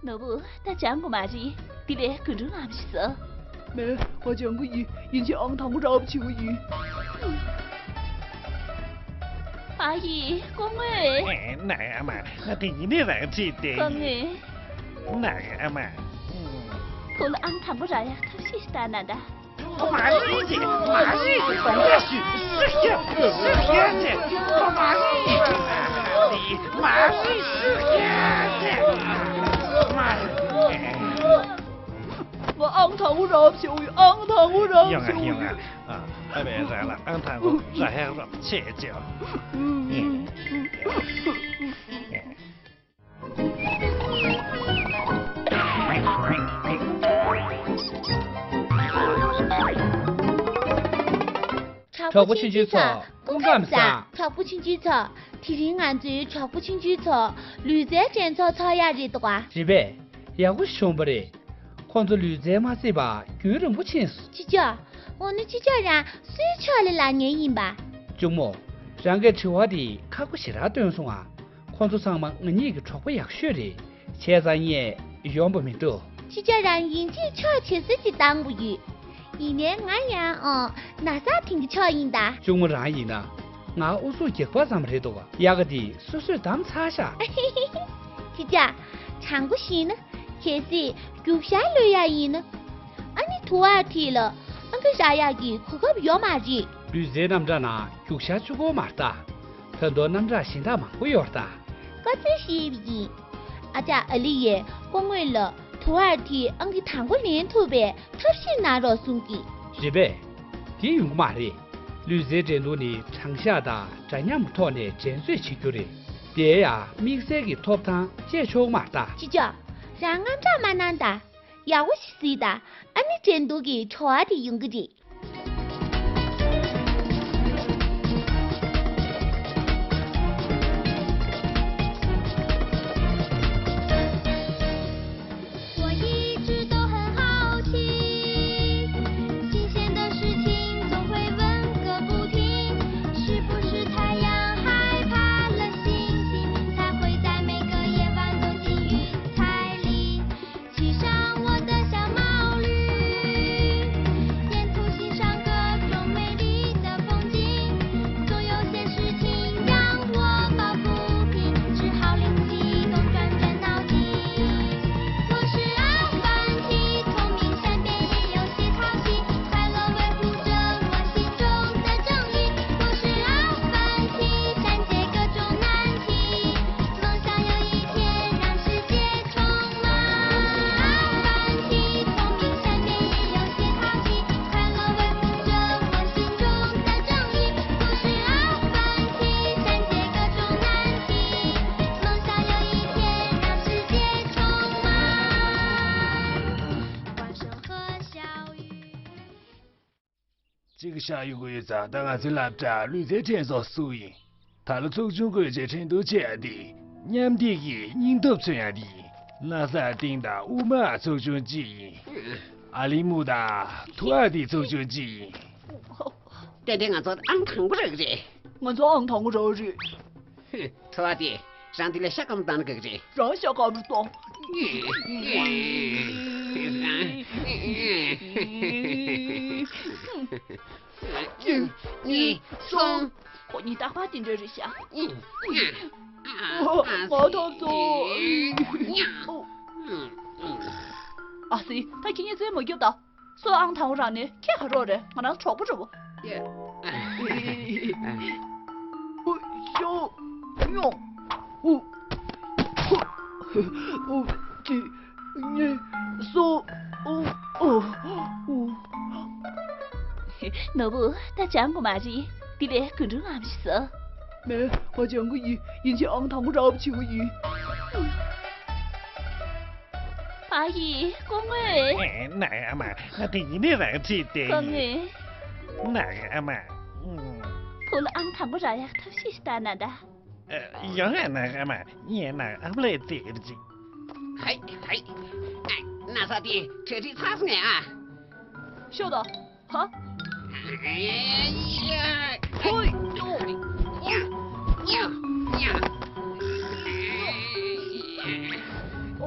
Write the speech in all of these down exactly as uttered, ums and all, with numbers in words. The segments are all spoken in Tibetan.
ནོར་བུ། ད་སྦྱང་དགོས་མ་རེད། འདི་ལས་རྒུན་འབྲུམ་ལངས་ཤིག་ཟ། མེད། ང་སྦྱང་གི་ཡིན། ཡིན་གཅིག་ཨང་དང་པོ་རག་པ་བྱེད་ཀྱི་ཡིན། ཨ་ཡེ། སྐུ་ངོ། ཨེ། ནང་ཨ་མ། ང་དེ་ཡིན་ནས་རང་ཁྲིད་དེ། སྐུ་ངོ། ནང་ཨ་མ། ཁོང་ལ་ཨང་དང་པོ་རག་ཡག་ཐབས་ཤེས་ཤིག་བལྟ་ན་ད། མ་རེད་ཅེ། མ་རེད་ཅེ། ཤི་ཤི་ཤི་ཤི་ཤི་ཅེ། མ་རེད་ཅེ། མ་རེད་ཤི་ཤི་ཅེ། མ་རེད། ང་ཨང་དང་པོ་རག་བྱུང་ཡོད། ཨང་དང་པོ་རག་ཡོང་ང་བྱུང་ཡོང་ཡོད། ང་། ཨ་ཨ་བས་རང་ལ་ཨང་དང་པོ་རག་ཧེ་རོགས་བྱེད་ཅེ། གྲོགས་པོ་ཆུང་ཆུང་ཚོ། སྐུ་ཁམས་བཟང་། གྲོགས་པོ་ཆུང་ཆུང་ཚོ། དེ་རིང་ང་ཚོའི་གྲོགས་པོ་ཆུང་ཆུང་ཚོ་ལུས་རྩལ་འགྲན་ཚོགས་ཚོགས་ཡག་རེད་འདུག་ག་རེད་པས། ཡག་པོ་ཞིག་བྱུང་བ་རེད། ཁོང་ཚོ་ལུས་རྩལ་མ་རྩེས་པ་རྒྱུན་རིང་པོ་ཕྱིན་སོང་། ཅི་ཅོ། འོ་ན་ཅི་ཅོ་རང་སུའི་ཕྱོགས་ལ་ལབ་མཁན་ཡིན་པ། གཅུང་མོ། རང་གིས་དྲི་བ་དེ་ཁག་པོ་ཞེ་དྲག་བཏོན་སོང་ཨ། ཁོང་ཚོ་ཚང་མ་ང་གཉིས་ཀྱི་གྲོགས་པོ་ཡག་ཤོས་རེད། བྱས་ཙང་ངས་ཡོང་པ་མི་འདུག་ཅི་ཅོ་རང་ཡིན་གཅིག་ཕྱོགས་ཇེ་སུ་ཅིག་བཏང་དགོས་ཡོད། ཡིན་ནའི་ང་ཡང་ཨང་ན་ས་དེང་གི་ཕྱོགས་ཡིན་ད། གཅུང་མོ་རང་ཡིན་ན། ང་ཨུ་ཚུགས་རྒྱག་པ་ཙམ་རེད་འདུག་ག་དབྱར་ཁ་འདི་སོ་སོས་བསྡམས་ཚར་ཤག་ཅི་ཅོ། དྲང་པོ་བཤད་ན། གལ་སྲིད་རྒྱུག་ཤར་གློད་ཡག་ཡིན་ན། ཨ་ནི་དུ་བ་དེ་ལ་ཨང་ཀི་རག་ཡག་གི་གོ་སྐབས་ཡོད་མ་རེད། ལུས་རྩལ་རྣམ་གྲངས་ནང་རྒྱུག་ཤར་བཅུག་དགོས་མ་རེད་ད། ད་དུང་རྣམ་གྲངས་གཞན་དག་མང་པོ་ཡོད་རེད་ད། བཀའ་ཚོད་བཞེས་པ་ཡིན། ཨ་ཅག་ཨ་ལི་ཡས་སྐུ་ངོ་ལ་དུ་བ་དེ་ཨང་ཀི་དང་པོ་ལེན་ཐུབ་པའི་ཐབས་ཤེས་གནང་རོགས་གསུང་གི་རེད་པས། དེ་ཡོང་གི་མ་རེད། ལུས་རྩལ་འགྲན་བསྡུར་ནི་དྲང་གཞག་དང་འདྲ་མཉམ་ཐོག་ནས་འགྲན་རྩོད་བྱེད་རྒྱུ་རེད། དེ་ཡང་དམིགས་བསལ་གྱི་ཐོབ་ཐང་སྤྲད་ཆོག་གི་མ་རེད་ད། ཅི་ཅོ། རང་དངངས་སྐྲག་མ་གནང་ད། ཡག་པོ་ཞིག་གཟིགས་དང་། ཨ་ནི་འགྲན་བསྡུར་གྱི་བྲོ་བ་དེ་ཡོང་གི་རེད། 我一直都很好奇，新鲜的事情总会问个不停，是不是太阳害怕了星星，才会在每个夜晚躲进云彩里？ 骑上我的小毛驴，沿途欣赏各种美丽的风景。总有些事情让我抱不平，只好灵机一动，转转脑筋。我是阿凡提，聪明善变，也有些淘气。快乐维护着我心中的正义。我是阿凡提，善解各种难题。 梦想有一天让世界充满。阿凡提，聪明善变，也有些淘气。快乐维护着我心中的正义。我是阿凡提，善解各种难题。梦想有一天让世界充满。万圣和小雨。 གཅིག་བཞག་ཡོང་གི་ཡོད་ཙང་། ད་ང་ཚོའི་སློབ་གྲྭ་ལུས་རྩལ་འགྲན་ཚོགས་ཚུགས་ཡིན། ད་ལོ་ཚོགས་ཆུང་བགོས་བྱས་འགྲན་བསྡུར་བྱེད་ཡ་དེ་མཉམ་འདེགས་ཀྱི་སྙིང་སྟོབས་མཚོན་ཡ་དེ་ཡིན། ན་ས་ཏིང་དང་དབུ་མ་ཚོགས་ཆུང་གཅིག་ཡིན། ཨ་ལི་མུ་དང་ཐུ་ཨ་ཏི་ཚོགས་ཆུང་གཅིག་ཡིན། ཏན་ཏན་ང་ཚོ་ཨང་དང་པོ་རག་གི་རེད། ང་ཚོ་ཨང་དང་པོ་རག་རེད། ཧུ། ཐུ་བ་དེ། རང་འདི་ལ་ཤ་སྐམ་བཏང་ན་དགའ་གི་རེད། རང་ཤ་སྐམ་རུ་གཏོང་། གཅིག་གཉིས། གསུམ། ཁོ་གཉིས་རྟག་པར་དེ་འདྲ་རེད་ཤག་ང་ཐོབ་སོང་། ཨ་སི། ད་ཁྱེད་གཉིས་རྩོད་མ་རྒྱོབ་ད། སུ་ཨང་དང་པོ་རག་ནས་ཁྱེད་ག་རོགས་རེད། ང་རང་གྲོགས་པོ་རེད་བོ། ཤོག་ཡོང་། གཅིག་གཉིས། གསུམ། ནོར་བུ། ད་སྦྱང་དགོས་མ་རེད། འདི་ལས་རྒུན་འབྲུམ་ལངས་ཤིག་ཟ། མེད། ང་སྦྱང་གི་ཡིན། ཡིན་གཅིག་ཨང་དང་པོ་རག་པ་བྱེད་ཀྱི་ཡིན། ཨ་ཡེ། སྐུ་ངོ་། ཨེ། ནང་ཨ་མ། ང་དེ་ཡིན་ནས་རང་ཁྲིད་དེ། སྐུ་ངོ་། ནང་ཨ་མ། ཁོང་ལ་ཨང་དང་པོ་རག་ཡག་ཐབས་ཤེས་ཤིག་བལྟ་ན་ད། ཡོང་ཨ། ནང་ཨ་མ། ངས་ནང་ཨ་མ་ལས་བལྟས་པ་ཅིག་ཧའི་ཧའི། ན་ས་དེ་གྲ་སྒྲིག་ཚར་སོང་ངས་ཨ། ཤོག་དང་། ཧ། ཧོ། ཡ། ཡ། ཡ། ཡ། ཨོ།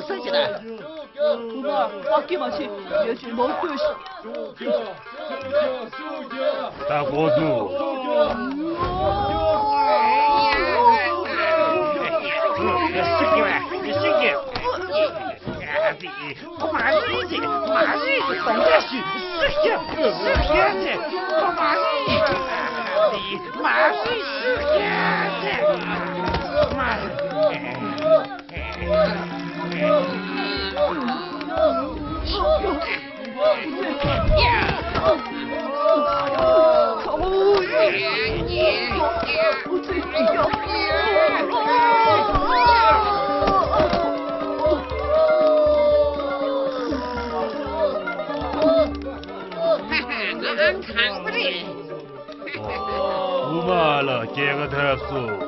ལ་སུ་ཅི་ད། བུ་མ་ལགས། བཀག་གི་མ་བྱེད། ཡོད་ཅིག་མང་ལྟོས་ཤིག་ད་གོ་འདུག་ཁོ་མ་རེད། མ་རེད། སྡོང་རྒྱ་ཞིག་ཤི་ཡ་ཤི་ཡ་ཟེར། ཁོ་མ་རེད། མ་རེད། ཤི་ཡ་ཟེར། མ་རེད། ཨང་དང་པོ་རེད། དབུ་མ་ལགས་རྒྱལ་ཁ་ཐོབ་སོང་།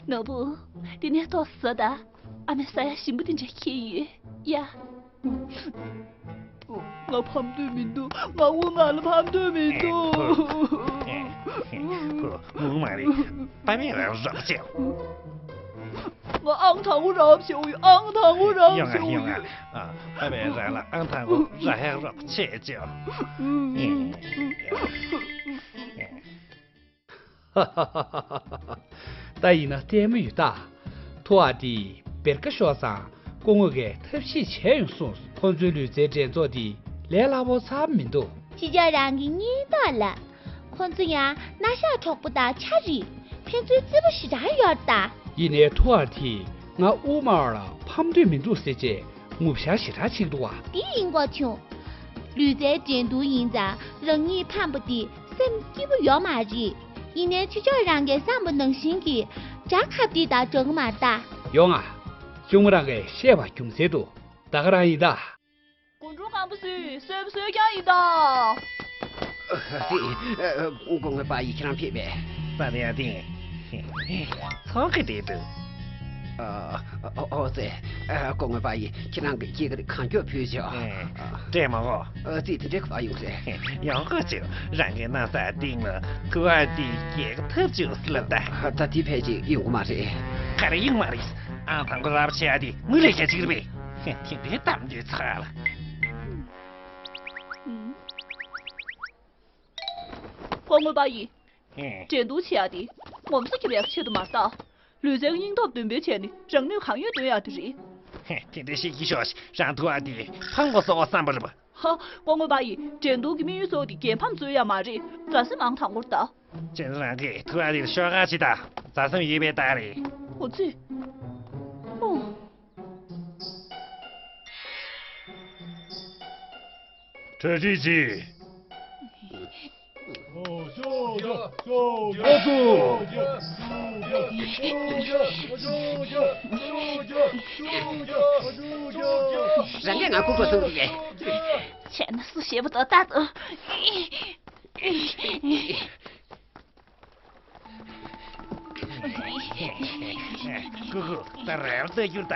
ནོར་བུ། འདི་ནས་ཏོག་ཙམ་ཟ་དང་། ཨ་མས་ཟ་ཡག་ཞིམ་པོ་དེ་འདྲ་འཁྱེར་ཡོད་ཡ། ང་ཕམ་འདོད་མི་འདུག་ང་དབུ་མ་ལ་ཕམ་འདོད་མི་འདུག་ཨེ། ཁོ་དབུ་མ་རེད། པ་མས་རང་རོགས་བྱེད། ང་ཨང་དང་པོ་རག་བྱའོ་ཡོད། ཨང་དང་པོ་རག་ཡོང་ང་བྱའོ་ཡོང་ང་ཡོད། ཨ། པ་མས་རང་ལ་ཨང་དང་པོ་རག་ཡག་རོགས་བྱེད་ཅོ། ད་ཡིན་ན་ལྟད་མོ་ཡོད་ད། ཐུ་ཨ་དེ་བེར་ཀ་ཤོར་ཙང་སྐུ་ངོ་གིས་ཐབས་ཤེས་བྱས་ཡོང་གསུངས། ཁོང་ཚོའི་ལུས་རྩལ་འགྲན་ཚོགས་དེ་ལས་སླ་པོ་ཚར་མི་འདུག་ཕྱི་རྒྱལ་རང་གི་གཉེན་རྟགས་ལ། ཁོང་ཚོ་ཡང་སྣ་ཤག་གྲོགས་པོ་དང་ཆ་རེད། ཕན་ཚུན་བརྩེ་པོ་ཞེ་དྲག་ཡོད་ད། ཡིན་ནའི་ཐུ་ཨ་དེས་ང་དབུ་མ་ལ་ཕམ་འདོད་མི་འདུག་ཟེར་བྱས་ངུ་བཤགས་ཞེ་དྲག་བྱེད་འདུག་བ། དེ་ཡིན་དགོས་བྱུང་། ལུས་རྩལ་འགྲན་བསྡུར་ཡིན་ཙང་རང་ཉིད་ཕམ་པ་དེ་སེམས་སྐྱིད་པོ་ཡོད་མ་རེད། ཡིན་ནའི་ཆུ་ལྕོག་རང་གིས་བསམ་པ་ནང་བཞིན་གྱི་དགྲ་ཁ་གཏད་དང་འདྲ་གི་མ་རེད་ད། ཡོང་ང་། གཅུང་མོ་རང་གིས་བཤད་པ་རྒྱུ་མཚན་འདུག་ད་ག་རང་ཡིན་ད། སྒོ་འགྲོ་སྐམ་པོ་བཟོས། གསོན་པོ་བཟོས་རྐྱང་ཡིན་ད། སྐུ་ངོ་པ་ཡིས་ཁྱེད་རང་ཕེབས་པས། པ་ལེ་ཡ་ཏིང་། ཚོགས་ཀྱི་བསྡད་འདུག་ཨ། ཨོ་ཙེ། སྐུ་ངོ་པ་ཡིས་ཁྱེད་རང་གི་སྐྱེས་སྐར་གང་མགྱོགས་ཕུལ་ཆོག་སྤྲད་མ་གོ་ཙི་དེ་འདྲའི་ག་པར་ཡོང་ཟེར། ཡོང་གོ་ཆོག་རང་གི་སྣང་ས་སྟེང་ལ་ཐུ་ཨ་དེ་རྒྱལ་ཁ་ཐོབ་བཅུག་ལབ་ད། ད་དེ་ཕལ་ཆེར་ཡོང་གི་མ་རེད། ག་རེ་ཡོང་མ་རེད། ཨང་དང་པོ་རག་བྱེད་ཡ་དེ་དངུལ་ལས་རྒྱ་ཆེ་གི་རེད་པས། དེ་འདྲའི་གཏམ་རྒྱུད་ཚ་ལ། སྐུ་ངོ་པ་ཡིས། ཧེ། འགྲན་བསྡུར་བྱེད་ཡ་དེ་ངོམ་སོ་རྒྱབ་ཡག་ཆེད་དུ་མ་རེད་ད། ལུས་རྩལ་སྙིང་སྟོབས་འདོན་སྤེལ་བྱས་ནས་རང་ནུས་གང་ཡོད་འདོན་ཡག་དེ་རེད། ཧེ། དེ་འདྲ་བཤད་ཀྱི་ཤོག་རང་ཐུ་ཨ་དེ་ཕམ་དགོས་སོགས་བསམ་པ་རེད་པ། ཧ། སྐུ་ངོ་པ་ཡིས་འགྲན་བསྡུར་གྱི་དམིགས་ཡུལ་གཙོ་བོ་དེ་རྒྱལ་ཕམ་རྩོད་ཡ་མ་རེད། མཛའ་སེམས་ཨང་དང་པོར་ད། ཁྱེད་རང་གིས་ཐུ་ཨ་དེར་ཤོག་ཁག་ཅིག་དང་མཛའ་སེམས་ཡོད་པའི་རྟགས་རེད། འོ་ཙི། ཨོ། གྲ་སྒྲིག་གྱིས། རང་གིས་ང་ཁུག་པ་བཟུང་གི་རེད། བྱས་ན་སུ་ཞེད་པ་ཏོག་ཏག་ཏུ། ཀུ་ཀུ། ད་རེབ་ཏུ་གྱུར་ད།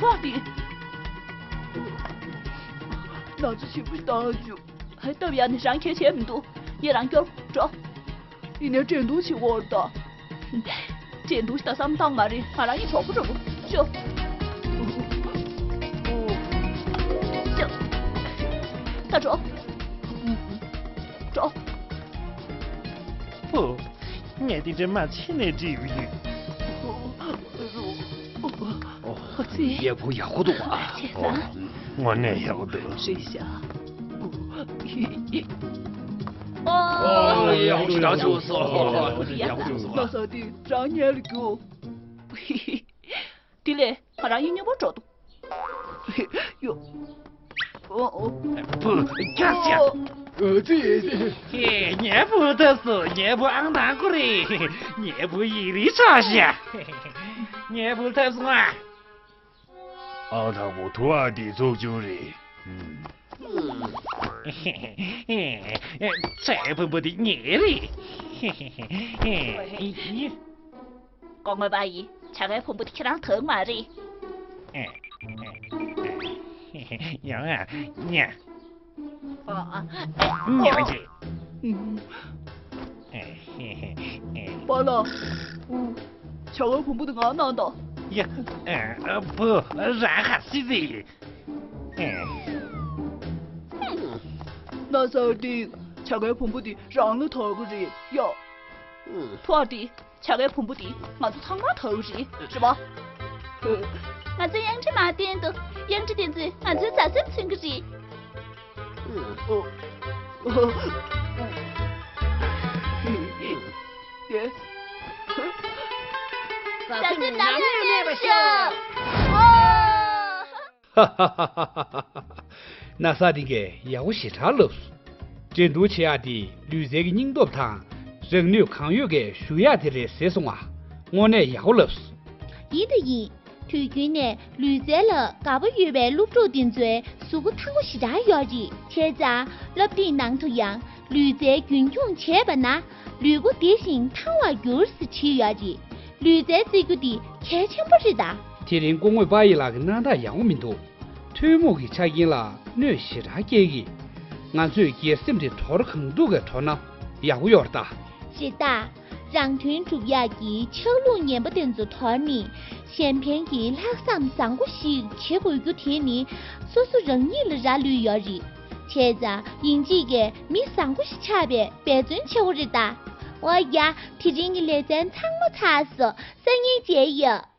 ཕོག་སྟེ། ན་ཚ་ཞིག་པུ་བཏང་བཅུག་ཧེ། སྟབས་ཡག་ནི་རང་གལ་ཆེ་མི་འདུག་ངས་རང་སྐྱོར་འགྲོ། ཡིན་ནའི་འགྲན་བསྡུར་བྱེད་དགོས་རེད་ད། འགྲན་བསྡུར་ཞིག་ད་བསམ་བཏང་མ་རེད། ང་རང་གཉིས་གྲོགས་པོ་གྲོགས་པོ་ཤོ། ཤོ། ད་འགྲོ། འགྲོ། ཨོ། ངས་དེ་འདྲའི་མ་ཕྱི་ནས་བྲིས་ཡོད། ཨོ་ཙི། ཡག་པོ་ཡག་པོ་འདུག་ཨ། བྱས་ཙང་། དངོས་གནས་ཡག་པོ་འདུག་རེད་ཤག་ཨོ། ཡག་པོ་ཞེ་དྲག་བྱུང་སོང་། ཡག་པོ་བྱུང་སོང་། ལོ་སར་དེ་རང་ཉལ་རྒྱུ། དེ་ལས་ང་རང་ཡིན་སྙན་པོ་འགྲོ་འདུག་ཡོ། ཨོ་ཨོ། བུ། ཁྱབ་ཆེ། ཨོ་ཙི། ཧེ། ཉལ་པོ་ཐབས་སུ་ཉལ་པོ་ཨང་དང་པོ་རེད། ཉལ་པོ་ཡིག་རིགས་ཆགས་ཤག་ཉལ་པོ་ཐབས་སུ་ང་། ཨ་དང་པོ་ཐུ་ཨ་དེ་ཚོགས་ཆུང་རེད། ཚྭའི་ཕུང་པོ་དེ་ངའི་རེད། སྐུ་ངོ་པ་ཡིས་བྱ་དགའི་ཕུང་པོ་དེ་ཁྱེད་རང་ཐོབ་མ་རེད། ཡང་ང་ཉ། ཨ། ཉ་ཅེ། པཱ་ལགས། བྱ་དགའི་ཕུང་པོ་དེ་ང་གནང་དང་། ཡ། བུ། རང་ཧ་སི་སི། ན་ས་ཏིང་། བྱ་དགའི་ཕུང་པོ་དེ་རང་ལ་ཐོབ་ཀྱི་རེད་ཡ། ཐུ་ཨ་ཏི། བྱ་དགའི་ཕུང་པོ་དེ་ང་ཚོ་ཚང་མར་ཐོབ་ཀྱི་རེད། རེད་པ། ང་ཚོས་གཡང་ཁྲི་མར་བཏོན་དུས་གཡང་ཁྲི་དེ་ཚོས་ང་ཚོའི་རྫ་སེམས་མཚོན་གྱི་རེད། རྫ་སེམས་ནམ་ཡང་མེད་པ་ཤོག་ན་ས་དེ་གས་ཡག་པོ་ཞེ་དྲག་ལབ་སོང་། འགྲན་བསྡུར་བྱེད་ཡག་དེ་ལུས་རྩལ་གྱི་སྙིང་སྟོབས་དང་། རང་ནུས་གང་ཡོད་ཀྱིས་ཞུ་ཡག་དེ་རེད་ཟེར་སོང་ང་། དངོས་གནས་ཡག་པོ་ལབ་སོང་། ཡིན་དང་ཡིན། དུས་རྒྱུན་ནས་ལུས་རྩལ་ལ་དགའ་པོ་ཡོད་པའི་སློབ་ཕྲུག་དེ་ཚོའི་གཟུགས་པོ་ཐང་པོ་ཞེ་དྲག་ཡོད་རེད། བྱས་ཙང་སློབ་ཁྲིད་ནང་དུ་ཡང་ལུས་རྩལ་རྒྱུན་འཁྱོངས་བྱས་པ་ན་ལུས་པོ་བདེ་ཞིང་ཐང་བར་འགྱུར་ཟེར་བྲིས་ཡོད་རེད། ལུས་རྩལ་རྩེ་རྒྱུ་འདི་གལ་ཆེན་པོ་རེད་ད། དེ་རིང་སྐུ་ངོ་པ་ཡི་ལགས་ཀྱི་སྣང་དག་ཡག་པོ་མི་འདུག་ཐུན་མོང་གི་ཆ་རྐྱེན་ལ་གནོད་ཞེ་དྲག་སྐྱེལ་གི། ང་ཚོས་སྒེར་སེམས་དེ་དོར་གང་ཐུབ་ཀྱིས་དོར་ན་ཡག་པོ་ཡོད་རེད་ད། རེད་ད། རང་དོན་སྒྲུབ་ཡག་གི་ཆགས་ལུགས་ངན་པ་དེ་ཚོ་དོར་ནས་གཞན་ཕན་གྱི་ལྷག་བསམ་བཟང་པོ་ཞིག་བྱེད་དགོས་རྒྱུ་དེ་ནི་སོ་སོ་རང་ཉིད་ལ་རག་ལུས་ཡོད་རེད། བྱས་ཙང་ཡིན་གཅིག་གིས་མི་བཟང་པོ་ཞིག་ཆགས་པའི་འབད་བརྩོན་བྱེད་དགོས་རེད་ད། འོ་ཡ། དེ་རིང་གི་ལེ་ཚན་ཚང་མ་ཚར་སོང་། སང་ཉིན་མཇལ་ཡོང་།